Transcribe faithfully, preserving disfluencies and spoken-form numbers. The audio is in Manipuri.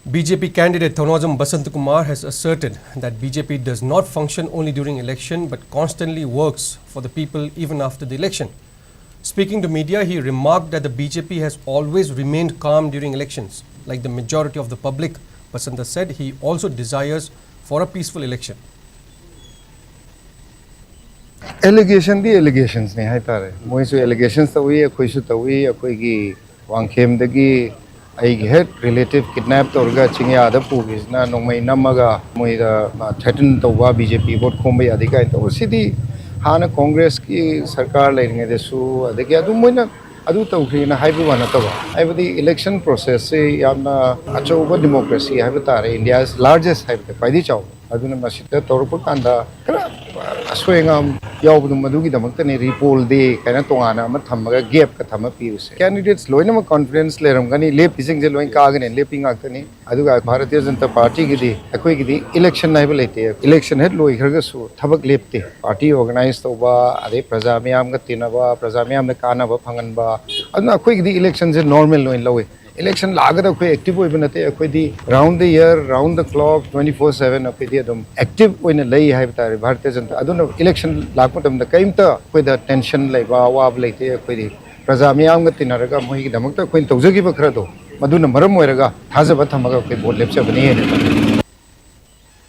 B J P candidate Thounaojam Basant Kumar has asserted that B J P does not function only during election but constantly works for the people even after the election. Speaking to media, he remarked that the B J P has always remained calm during elections. Like the majority of the public, Basanta said he also desires for a peaceful election. ꯑꯦꯂꯤꯒꯦꯁꯟꯗꯤ ꯑꯦꯂꯤꯒꯦꯁꯟꯁꯅꯦ ꯍꯥꯏꯇꯥꯔꯦ꯫ ꯃꯣꯏꯁꯨ ꯑꯦꯂꯤꯒꯦꯁꯟꯁ ꯇꯧꯏ, ꯑꯩꯈꯣꯏꯁꯨ ꯇꯧꯏ꯫ ꯑꯩꯈꯣꯏꯒꯤ ꯋꯥꯡꯈꯦꯝꯗꯒꯤ ꯑꯩꯒꯤ ꯍꯦꯛ ꯔꯤꯂꯦꯇꯤꯚ ꯀꯤꯗꯅꯦꯞ ꯇꯧꯔꯒ ꯆꯤꯡꯌꯥꯗ ꯄꯨꯈꯤꯁꯤꯅ ꯅꯣꯡꯃꯩ ꯅꯝꯃꯒ ꯃꯣꯏꯗ ꯊ꯭ꯔꯦꯇꯟ ꯇꯧꯕ, ꯕꯤ ꯖꯦ ꯄꯤ ꯚꯣꯠ ꯈꯣꯝꯕ ꯌꯥꯗꯦ ꯀꯥꯏꯅ ꯇꯧꯕ꯫ ꯁꯤꯗꯤ ꯍꯥꯟꯅ ꯀꯣꯡꯒ꯭ꯔꯦꯁꯀꯤ ꯁꯔꯀꯥꯔ ꯂꯩꯔꯤꯉꯩꯗꯁꯨ, ꯑꯗꯒꯤ ꯑꯗꯨꯝ ꯃꯣꯏꯅ ꯑꯗꯨ ꯇꯧꯈ꯭ꯔꯦꯅ ꯍꯥꯏꯕ ꯋꯥ ꯅꯠꯇꯕ, ꯍꯥꯏꯕꯗꯤ ꯏꯂꯦꯛꯁꯟ ꯄ꯭ꯔꯣꯁꯦꯁꯁꯤ ꯌꯥꯝꯅ ꯑꯆꯧꯕ ꯗꯤꯃꯣꯀ꯭ꯔꯦꯁꯤ ꯍꯥꯏꯕ ꯇꯥꯔꯦ, ꯏꯟꯗꯤꯌꯥ ꯂꯥꯔꯖꯦꯁ ꯍꯥꯏꯕꯗ ꯈ꯭ꯋꯥꯏꯗꯒꯤ ꯆꯥꯎꯕ꯫ ꯑꯗꯨꯅ ꯃꯁꯤꯗ ꯇꯧꯔꯛꯄ ꯀꯥꯟꯗ ꯈꯔ ꯑꯁꯣꯏ ꯑꯉꯥꯝ ꯌꯥꯎꯕꯗꯣ, ꯃꯗꯨꯒꯤꯗꯃꯛꯇꯅꯤ ꯔꯤꯄꯣꯜ ꯗꯦ ꯀꯥꯏꯅ ꯇꯣꯉꯥꯟꯅ ꯑꯃ ꯊꯝꯃꯒ ꯒꯦꯞꯀ ꯊꯝꯃ ꯄꯤꯕꯁꯦ꯫ ꯀꯦꯟꯗꯤꯗꯦꯠꯁ ꯂꯣꯏꯅꯃꯛ ꯀꯣꯟꯐꯤꯗꯦꯟꯁ ꯂꯩꯔꯝꯒꯅꯤ, ꯂꯦꯞꯄꯤꯁꯤꯡꯁꯦ ꯂꯣꯏ ꯀꯥꯒꯅꯤ, ꯂꯦꯞꯄꯤ ꯉꯥꯛꯇꯅꯤ꯫ ꯑꯗꯨꯒ ꯚꯥꯔꯇꯤꯌ ꯖꯅꯇꯥ ꯄꯥꯔꯇꯤꯒꯤꯗꯤ, ꯑꯩꯈꯣꯏꯒꯤꯗꯤ ꯏꯂꯦꯛꯁꯟ ꯍꯥꯏꯕ ꯂꯩꯇꯦ꯫ ꯏꯂꯦꯛꯁꯟ ꯍꯦꯛ ꯂꯣꯏꯈ꯭ꯔꯒꯁꯨ ꯊꯕꯛ ꯂꯦꯞꯇꯦ꯫ ꯄꯥꯔꯇꯤ ꯑꯣꯔꯒꯅꯥꯏꯖ ꯇꯧꯕ, ꯑꯗꯩ ꯄ꯭ꯔꯖꯥ ꯃꯤꯌꯥꯝꯒ ꯇꯤꯟꯅꯕ, ꯄ꯭ꯔꯖꯥ ꯃꯤꯌꯥꯝꯗ ꯀꯥꯟꯅꯕ ꯐꯪꯍꯟꯕ, ꯑꯗꯨꯅ ꯑꯩꯈꯣꯏꯒꯤꯗꯤ ꯏꯂꯦꯛꯁꯟꯁꯦ ꯅꯣꯔꯃꯦꯜ ꯑꯣꯏꯅ ꯂꯧꯋꯤ꯫ ꯏꯂꯦꯛꯁꯟ ꯂꯥꯛꯑꯒꯗ ꯑꯩꯈꯣꯏ ꯑꯦꯛꯇꯤꯚ ꯑꯣꯏꯕ ꯅꯠꯇꯦ, ꯑꯩꯈꯣꯏꯗꯤ round the year, round the clock, twenty four seven ꯑꯩꯈꯣꯏꯗꯤ ꯑꯗꯨꯝ ꯑꯦꯛꯇꯤꯚ ꯑꯣꯏꯅ ꯂꯩ ꯍꯥꯏꯕ ꯇꯥꯔꯦ ꯚꯥꯔꯇꯤꯌ ꯖꯅꯇꯥ꯫ ꯑꯗꯨꯅ ꯏꯂꯦꯛꯁꯟ ꯂꯥꯛꯄ ꯃꯇꯝꯗ ꯀꯔꯤꯝꯇ ꯑꯩꯈꯣꯏꯗ ꯇꯦꯟꯁꯟ ꯂꯩꯕ, ꯑꯋꯥꯕ ꯂꯩꯇꯦ꯫ ꯑꯩꯈꯣꯏꯗꯤ ꯄ꯭ꯔꯖꯥ ꯃꯤꯌꯥꯝꯒ ꯇꯤꯟꯅꯔꯒ ꯃꯣꯏꯒꯤꯗꯃꯛꯇ ꯑꯩꯈꯣꯏꯅ ꯇꯧꯖꯈꯤꯕ ꯈꯔꯗꯣ, ꯃꯗꯨꯅ ꯃꯔꯝ ꯑꯣꯏꯔꯒ ꯊꯥꯖꯕ ꯊꯝꯃꯒ ꯑꯩꯈꯣꯏ ꯚꯣꯠ ꯂꯦꯞꯆꯕꯅꯤ ꯍꯥꯏꯅ